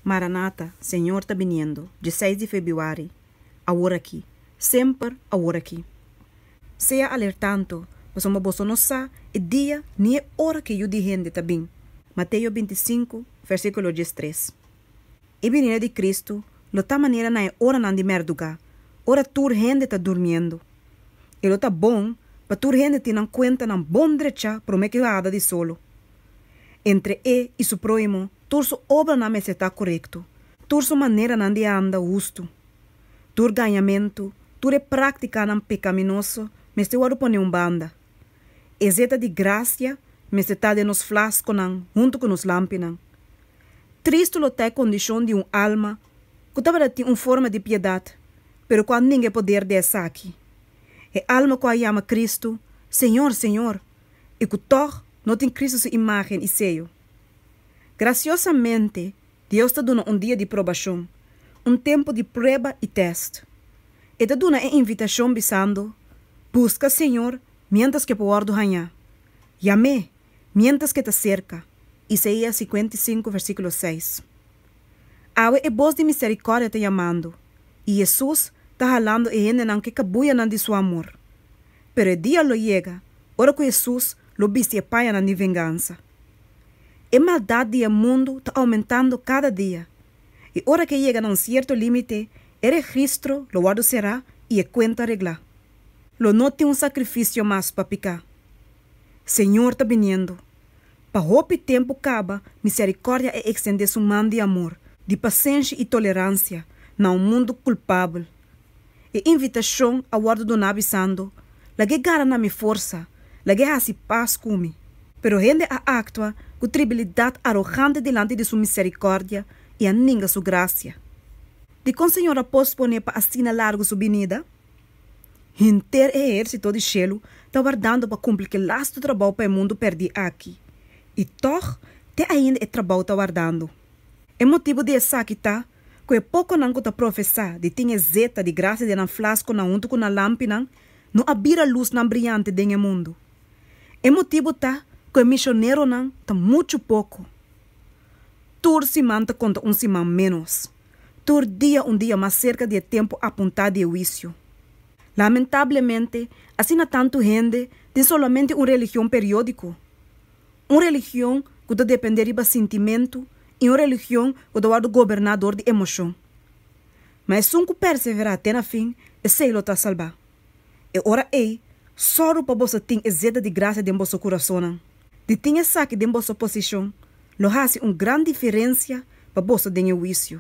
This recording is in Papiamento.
Maranata, Señor ta biniendo, 16 di febrüari, awor aki, semper awor aki. Sea alerta anto, pasobra boso no sa e dia ni e ora ku e Yu di hende ta bin. Mateo 25, versíkulo 13. E binida di Kristu lo ta manera na e oranan di mèrduga, ora tur hende ta durmiendo. E lo ta bon pa tur hende tin nan kuentanan bon drechá promé ku e di solo. Entre e i su próhimo, tur su obranan mester ta korekto, tur su maneranan di anda hustu. Tur gañamentu, tur e práktikanan pekaminoso, mester wòrdu poné un banda. E zeta di grasia mester ta den nos flaskonan huntu ku nos lampinan. Tristu lo ta e kondishon di un alma ku tabatin un forma di piedat, pero ku a ninga e poder di esaki. E alma ku a yama Kristu, Señor, Señor, i ku tòg no tin Kristu su imágen i seyo. Grasiosamente, Dios ta duna un dia di probashon, un tempu di prueba i tèst. E ta duna e invitashon bisando, buska Señor mientras ku e por wòrdu hañá. Yam'é mientras ku e ta serka. Isaías 55, versíkulo 6. Awe e bos di miserikòrdia ta yamando, i Hesus ta halando e hendenan ku e kabuyanan di su amor. Pero e dia lo yega, ora ku Hesus lo bisti e pañanan di vengansa. E maldat di e mundu ta oumentando kada dia. I ora ku e yega na un sierto límite, e registro lo wòrdu será i e kuenta reglá. Lo no tin un sakrifisio mas pa piká. Señor ta biniendo. Pa hopi tempu kaba, miserikòrdia a ekstendé su man di amor, di pasenshi i toleransia na un mundu kulpabel. E invitashon a wòrdu duná bisando, lag'é gara na mi forsa, lag'é hasi pas ku mi. Pero hende a aktua ku tribilidat arogante dilanti di su miserikòrdia i a ninga su grasia. Dikon Señor a posponé pa asina largu su binida? Henter e ehérsito di shelu ta wardando pa kumpli ku e lastu trabou pa e mundu pèrdí aki. I tòg, te ainda e trabou ta wardando. E motibu di esaki ta ku e pokonan ku ta profesá di tin e zeta di grasia den nan flaskonan huntu ku nan lampinan no a bira lusnan briante den e mundu. E motibu ta ku e misioneronan ta muchu poko. Tur siman ta konta un siman ménos. Tur dia un dia mas serka di e tempu apuntá di e huisio. Lamentablemente, asina tantu hende tin solamente un religion periódiko, un religion ku ta dependé riba sintimentu i un religion ku ta wòrdu goberná dor di emoshon. Ma esun ku perseverá te na fin, esei lo ta salbá. E ora ei, sòru pa boso tin e zeta di grasia den boso kurasonnan. Di tin esaki den boso posishon lo hasi un gran diferensia pa boso den e huisio.